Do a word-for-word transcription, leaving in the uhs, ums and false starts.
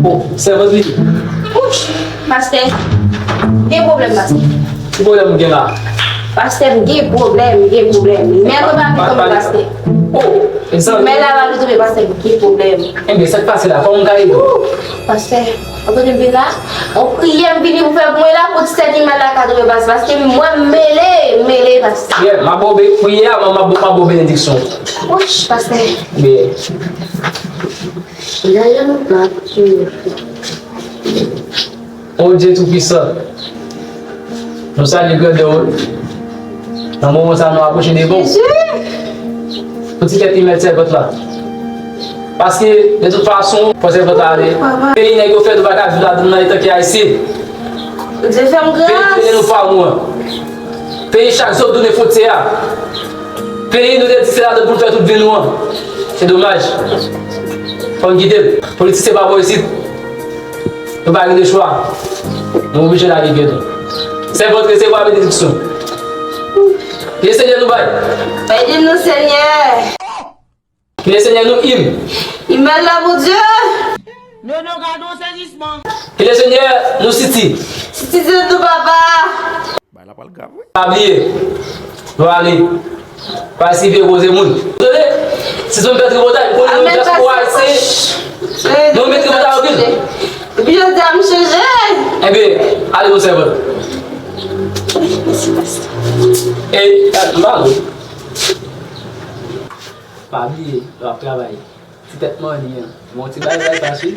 Bon, sèvant li. Ouch, pastè. Gen pwoblèm, pastè. Ki pwoblèm ou gen la? Pastè, m gen pwoblèm, m gen pwoblèm. Mèt ou pa vin konn pastè. Oh, e sa. Mè la va vin tonbe, pastè, m gen pwoblèm. Enben, sa k pase la? Kòman m ka ede w? Pastè, ou tande m vin la? On priyè m vini pou fè pou mwen la, pou ti sè ki mal la ka tonbe, pastè, paske mwen m mele, m mele, pastè. Yeah, m ap ba w be-, priyè a, m ap, m ap ba w benediksyon. Ouch, pastè. Enben. Gade nou pa ki. O Dye Toupisan, nou salye grandè w. Nan moman sa, nou apwoche devan w. Pou ti tèt li mèt sèvant la. Paske, de tout fason, fò sèvant la ale. Peyi nèg yo fè nou pa ka viv ladan l nan etan ke Ayisyen. Bondye fè m gras. Peyi nou pa mwen. Peyi chak zòt tounen fwontyè a. Peyi nou te di se ladan pou n fè tout vi nou an. Se domaj. Fò n kite l. Politisyen pa bò isit. Nou pa gen de chwa. Nou oblije lage pye nou. Sèvant resevwa benediksyon. Ki Senyè nou bay. Ede nou, Senyè. Ki Senyè nou im. Imèl la, Bondye. Non, non, gadon sezisman. Ki Senyè nou siti. Siti de nou, papa. Bay la pral grav, wi. Pa bliye. Nou ale. Pa eseye poze moun. Tande? Si se yon bèl tripotay, pou nou dyaspora ayisyen. Nou met tripotay anpil. Epi jodi a m chanje. Enben, ale nou sèvant. E, m pa nou. Pa bliye, lè w ap travay. Ti tèt manyen an. Bon, ti bay, bay, pa swi.